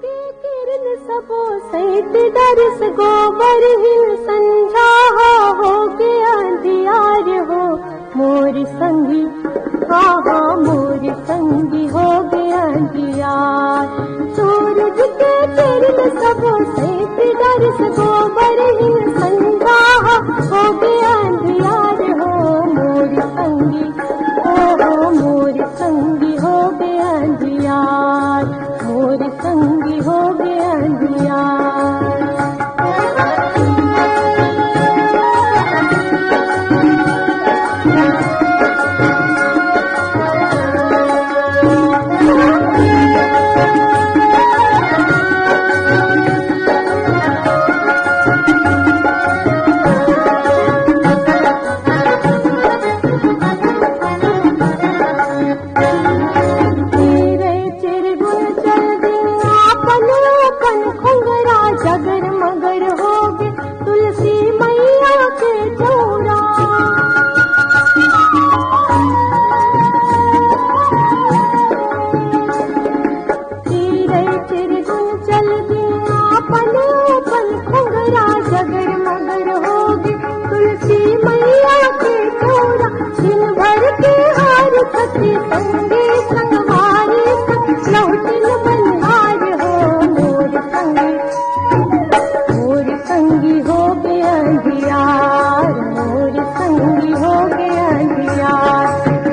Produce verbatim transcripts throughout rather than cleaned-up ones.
के किरन सबो सैंत डरिस, गोबर हिन संझा हो, हो गे अंधियार हो मोर संगी। हाँ, हाँ, मोर संगी हो गे अंधियार। सूरज के किरन सबो सैंत डरिस, गोबर हिन संझा हो, हो गे अंधियार हो मोर संगी। ओ हो मोर संगी हो गे अंधियार, मोर संगी हो गे अंधियार। चिरगुन चल दिन आपन अपन खुंगरा, जगर मगर होगे तुलसी मैया के चौरा। चिरई चिरगुन चल दिन आपन अपन खुंगरा, जगर मगर होगे तुलसी मैया के चौरा। दिन भर के हार थके संगी संगवारी, लौटिन बनिहार हो मोर संगी। मोर संगी हो गे अंधियार, मोर संगी हो गे अंधियार।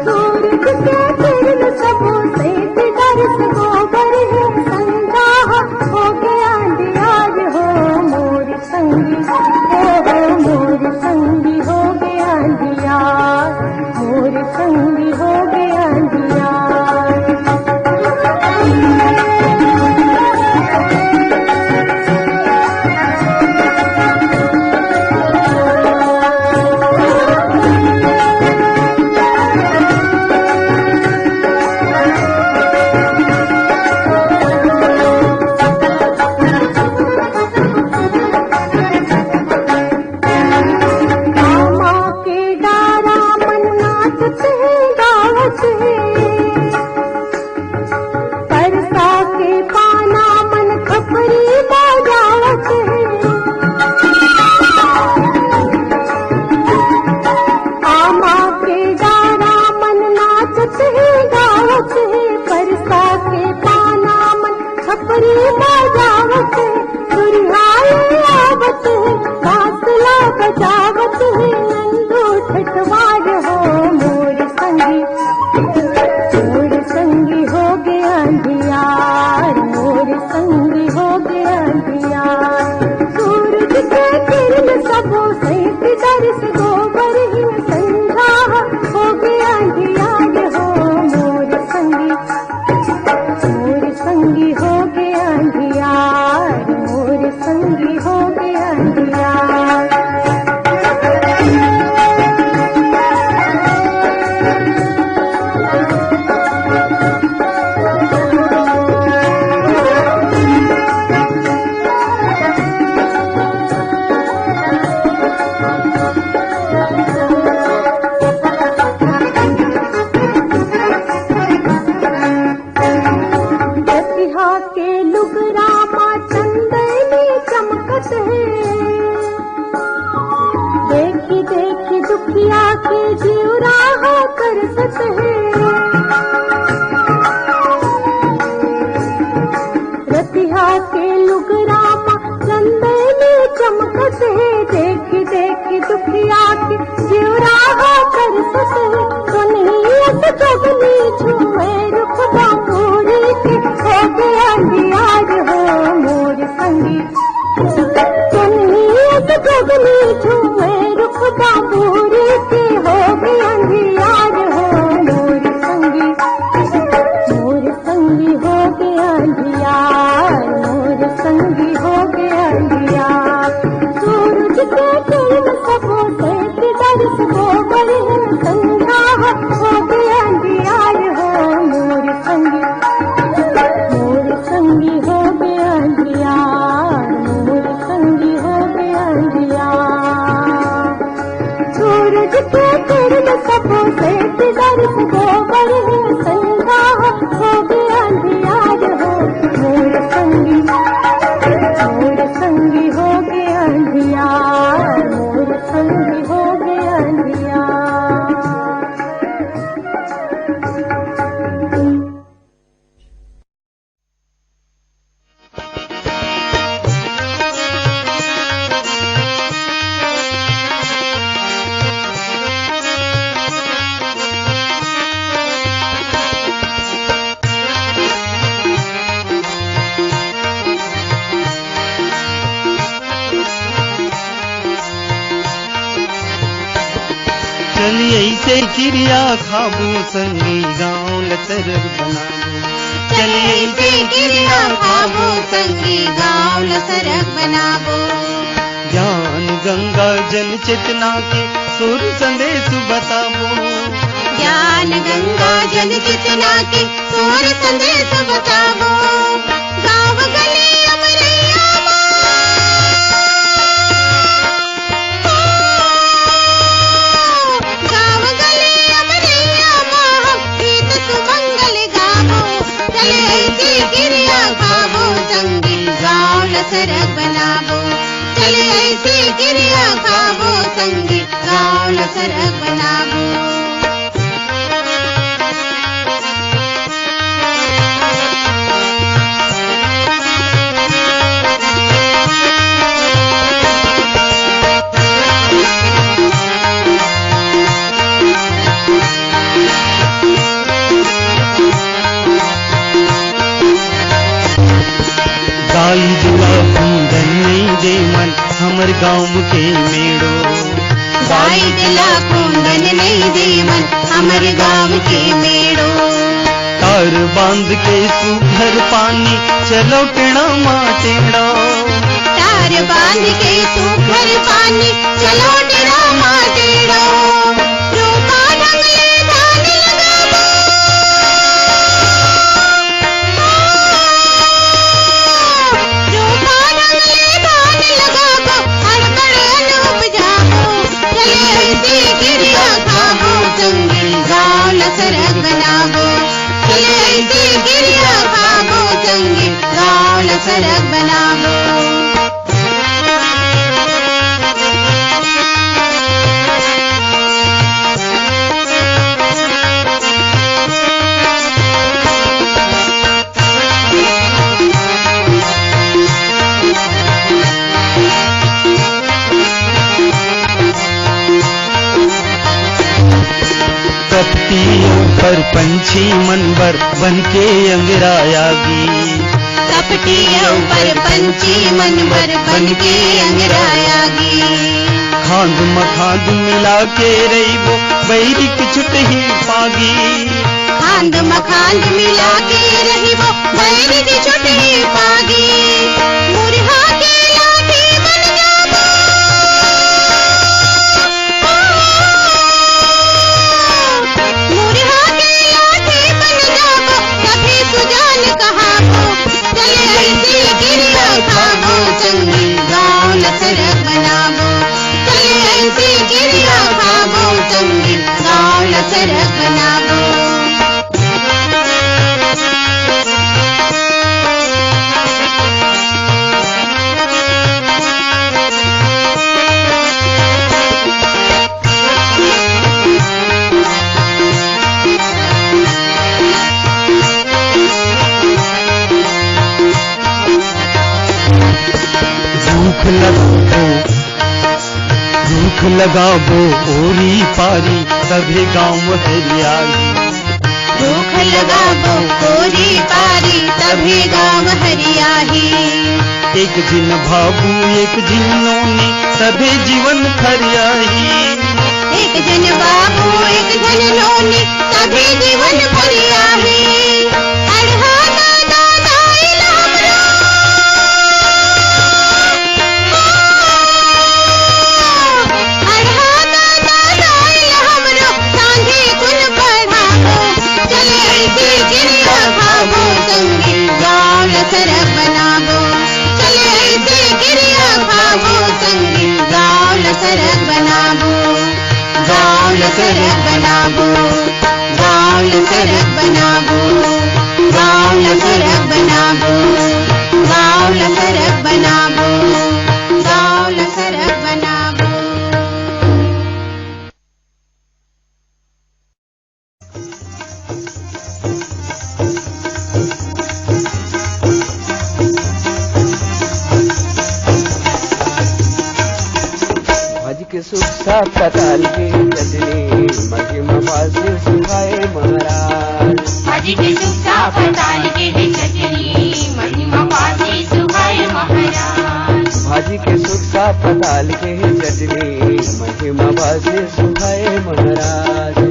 सूरज के किरन सबो सैंत डरिस, गोबर हिन संझा हो गे अंधियार हो मोर संगी। ओ हो मोर संगी हो गे अंधियार, मोर संगी हो गे अंधियार। ए किरिया खाबो संगी गाँव ल सरग बनाबो। चल अइसे किरिया खाबो संगी गाँव ल सरग बनाबो। ज्ञान गंगा जन चेतना के सुर संदेश बताबो। ज्ञान गंगा जन चेतना के सुर संदेश बताबो। गाँव गली अमरैया मा, ओ, गाँव गली अमरैया मा हम गीत सुमंगल गाबो। चल अइसे किरिया खाबो संगी गाँव ल सरग बनाबो। चल अइसे किरिया खाबो संगी गाँव ल सरग बनाबो। गाई दिला कुंदन नइ दे मन हमर गाँव के मेड़ो। गाई दिला कुंदन नइ दे मन हमर गाँव के मेड़ो। तार बांध के सुघर पानी चलो टेड़ा मा टेड़ा। तार बांध के सुघर पानी चलो टेड़ा मा टेड़ा। रूपा ढंग ले धान लगाबो। रूपा ढंग ले धान लगाबो, अड़बड़ अन्न उपजाबो। चल अइसे किरिया खाबो संगी गाँव ल सरग बनाबो। चल अइसे किरिया खाबो संगी गाँव ल सरग बनाबो। कपटी ऊपर पंछी मन बर बन के अंगराया गी। कपटी ऊपर पंछी मन बर बन के अंगराया गी। खांद म खांद मिला के रहिबो, बैरी के छुटही पागी। खांद म खांद मिला के रहिबो, बैरी के छुटही पागी। मुरहा के लाठी बन जाबो। मुरहा के लाठी बन जाबो, सभी सुजान कहाबो। चल अइसे किरिया खाबो संगी, गाँव ल सरग बनाबो। चल अइसे किरिया खाबो संगी, गाँव ल सरग बनाबो। रुख लगाबो, रुख लगाबो ओरी पारी, तभे गाँव हरियाली। रुख लगाबो ओरी पारी, तभे गाँव हरियाली। एक झिन भाबू, एक झिन नोनी, तभे जीवन फरियाही। एक झन भाबू, एक झन नोनी, तभे जीवन फरियाही। अड़हा दादा दाई ल हमरो। अड़हा दादा दाई ल हमरो, सांझे कुन पढ़ाबो। चल अइसे किरिया खाबो संगी, गाँव ल सरग बनाबो। चल अइसे किरिया खाबो संगी, गाँव ल सरग बनाबो। गाँव ल सरग बनाबो, गाँव ल सरग बनाबो, गाँव ल सरग बनाबो, गाँव ल सरग बनाबो, गाँव ल सरग बनाबो। भाजी के सुक्खा पताल के चटनी, महिमा बासी सुहाए महाराज। भाजी के सुक्खा पताल के चटनी, महिमा बासी सुहाए महाराज। भाजी के सुक्खा पताल के चटनी, महिमा बासी सुहाए महाराज।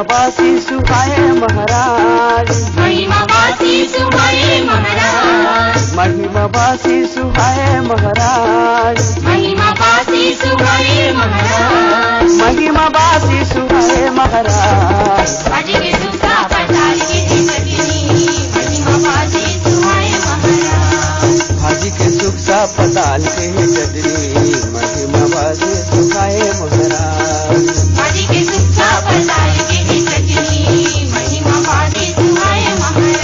बासी सुहाए महाराज। महिमा बासी सुहाए महाराज। महिमा बासी सुहाए महाराज। महिमा बासी सुहाए महाराज। महिमा बासी सुहाए महाराज। भाजी के सुक्खा पताल के हे चटनी। महिमा बासी सुहाए महाराज। भाजी के सुक्खा पताल के हे चटनी। महिमा बासी सुहाए महाराज। भाजी के सुक्खा पताल के हे चटनी। महिमा बासी सुहाए महाराज।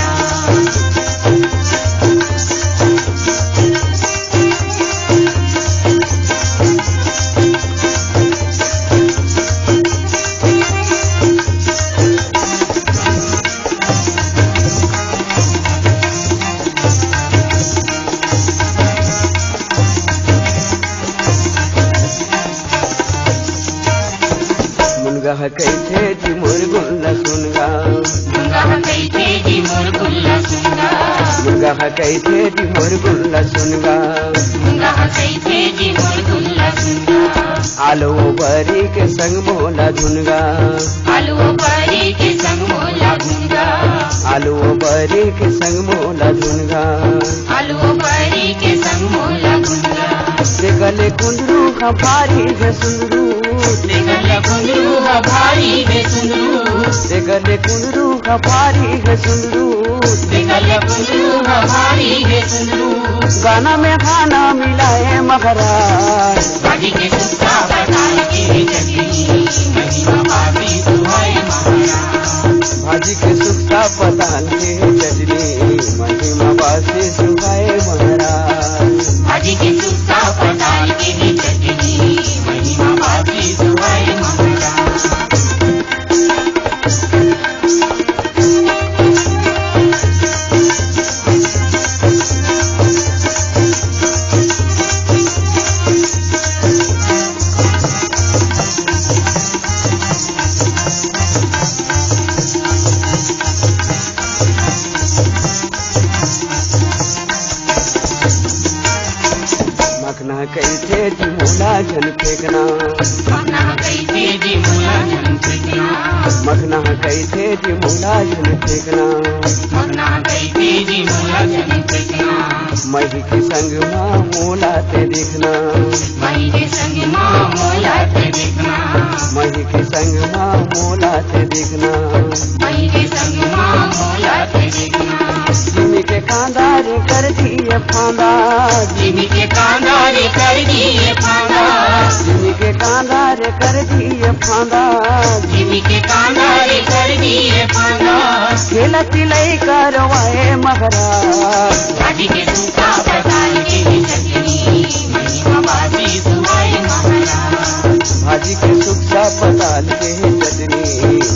मुनगा ह कहिथे जी मोर गुन ल सुनगा। मुनगा ह कहिथे जी मोर गुन ल सुनगा। मुनगा ह कहिथे जी मोर गुन ल सुनगा। मुनगा ह कहिथे जी मोर गुन ल सुनगा। आलू बरी के संग मोला धुनगा। आलू बरी के संग मोला धुनगा। आलू बरी के संग मोला धुनगा। आलू बरी के संग मोला धुनगा। तेकर ले कुंदरू ह भारी हे सुंदरू। तेकर ले कुंदरू ह भारी हे सुंदरू। तेकर ले कुंदरू ह भारी हे सुंदरू। तेकर ले कुंदरू ह भारी हे सुंदरू। गाना में खाना मिलाए महाराज। भाजी के सुक्खा पताल के चटनी, महिमा बासी सुहाए महाराज। भाजी के सुक्खा पताल के चटनी, महिमा बासी सुहाए महाराज। भाजी के सुक्खा पताल के चटनी, महिमा बासी सुहाए महाराज। मखना कहिथे जी मोला झन फेंकना। मखना कहिथे जी मोला झन फेंकना। मखना कहिथे जी मोला झन फेंकना। मखना कहिथे जी मोला झन फेंकना। मही के संग मा मोला ते देखना। मही के संग मा मोला ते देखना। मही के संग मा मोला ते देखना। मही के संग मा मोला ते देखना। जिमी के कांदा रे कर दिए फांदा। जिमी के कांदा रे कर दिए फांदा। जिमी के कांदा रे कर दिए फांदा। जिमी के कांदा रे कर दिए फांदा। खेला तिलई करवाए महाराज। भाजी के सुक्खा पताल के चटनी, महिमा बासी सुहाए महाराज। भाजी के सुक्खा पताल के चटनी,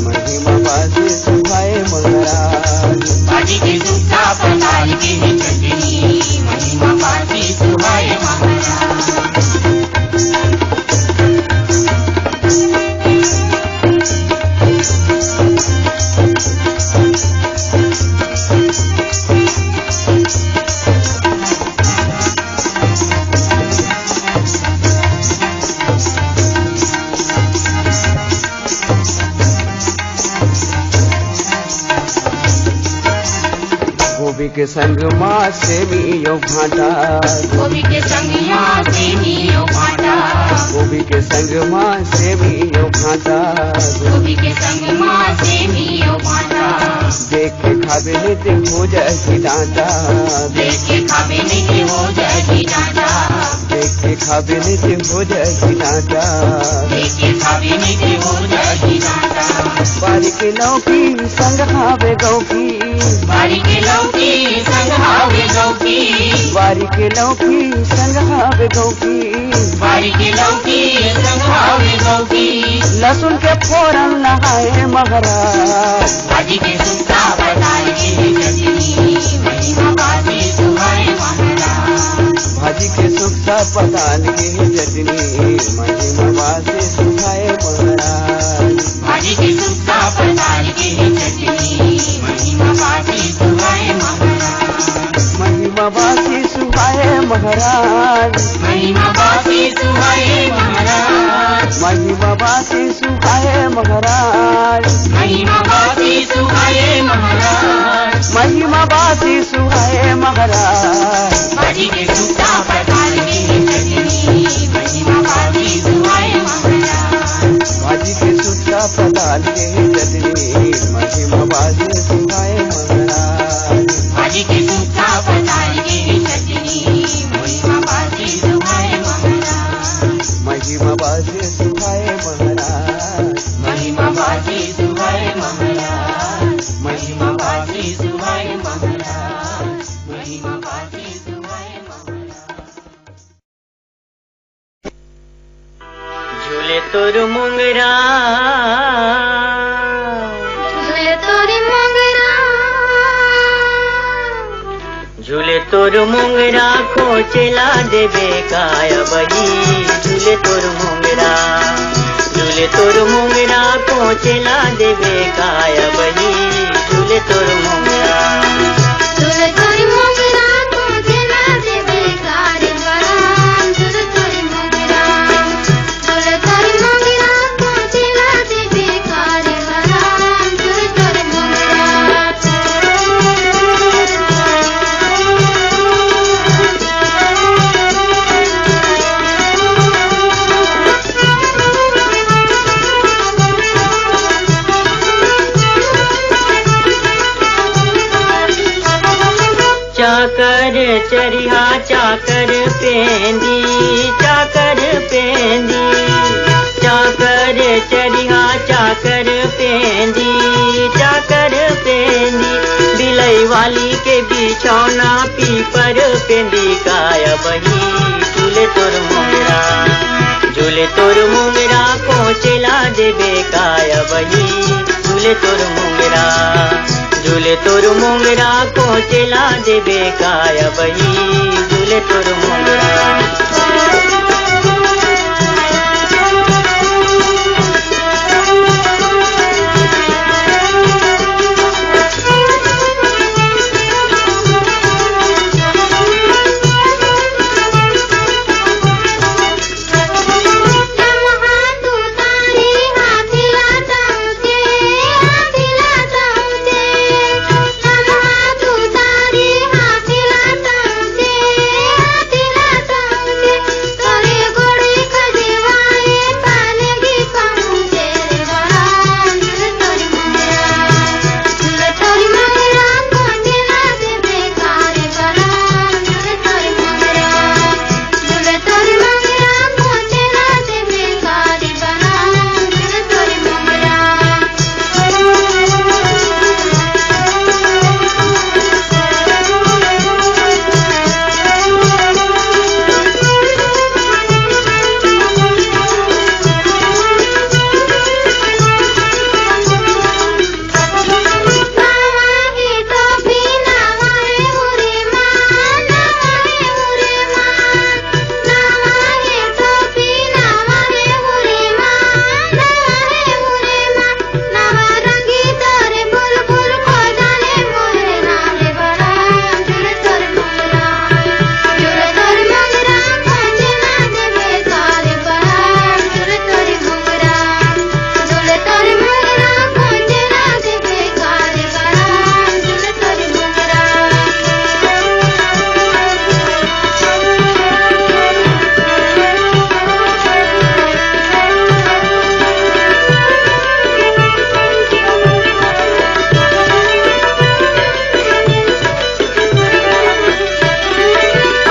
महिमा बासी सुहाए महाराज। भाजी के सुक्खा पताल के चटनी, महिमा बासी सुहाए महाराज। गोभी के संग मा सेमी अउ भांटा। गोभी के संग मा सेमी अउ भांटा। गोभी के संग मा सेमी अउ भांटा। गोभी के संग मा सेमी अउ भांटा। देख के खाबे नहीं ते हो जाही डांटा। देख के खाबे नहीं ते हो जाही डांटा। देख के खाबे नहीं ते हो जाही डांटा। देख के खाबे नहीं ते हो जाही डांटा। बारी के लौकी संग हावे गौकी। बारी के लौकी संग हावे गौकी। बारी के लौकी संग हावे गौकी। बारी के लौकी संग हावे गौकी। लसुन के फोरन लहाए महाराज। भाजी के सुक्खा पताल के चटनी, महिमा बासी सुहाए महाराज। भाजी के सुक्खा पताल के चटनी, महिमा बासी सुहाए महाराज। भाजी के सुक्खा पताल के चटनी, महिमा बासी सुहाए महाराज। महिमा बासी सुहाए महाराज। महिमा बासी सुहाए महाराज। महिमा बासी सुहाए महाराज। महिमा बासी सुहाए महाराज। महिमा बासी सुहाए महाराज। भाजी के सुक्खा पताल के चटनी, महिमा बासी सुहाए महाराज। भाजी के सुक्खा पताल के चटनी, महिमा बासी सुहाए महाराज। भाजी के सुक्खा पताल के चटनी, महिमा बासी सुहाए महाराज। महिमा बाजे सुहाए महाराज। महिमा बाजे सुहाए महाराज। महिमा बाजे सुहाए महाराज। महिमा बाजे सुहाए महाराज। झूले तोर मोंगरा, झूले तोर मोंगरा। झूले तोर मोंगरा, खोंचे ला देबे काय बही। झूले तोर मोंगरा, झूले तोर मोंगरा, खोंचे ला देबे काय बही। झूले तोर मोंगरा। झूले तोर मोंगरा, खोंचे ला देबे काय बही। झूले तोर मोंगरा। चाकर चरिहा चाकर पेंदी, चाकर पेंदी, चाकर चरिहा चाकर पेंदी, चाकर पेंदी, बिलई वाली के बिछौना पीपर पेंदी काय बही। झूले तोर मोंगरा, झूले तोर मोंगरा, खोंचे ला देबे काय बही। झूले तोर मोंगरा, झूले तोर मोंगरा, खोंचे ला देबे काय बही। झूले तोर मोंगरा।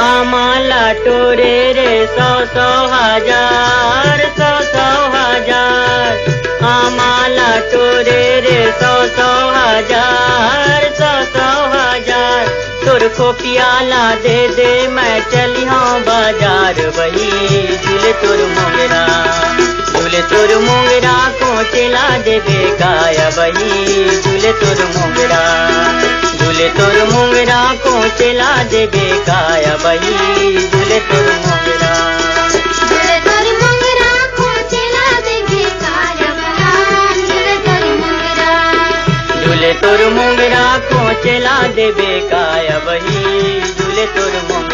आमा ला टोरे रे सौ सौ हजार, सौ सौ हजार। आमा ला टोरे रे सौ सौ हजार, सौ सौ हजार। तोर खोपिया ला दे दे, मैं चली हूँ बाजार बही। झूले तोर मोंगरा, झूले तोर मोंगरा, खोंचे ला देबे काय बही। झूले तोर मोंगरा, झूले तोर मोंगरा, खोंचे ला देबे काय बही। झूले तोर मोंगरा। झूले तोर मोंगरा, खोंचे ला देबे काय बही। झूले तोर मोंगरा। झूले तोर मोंगरा, खोंचे ला देबे काय बही। झूले तोर मोंगरा।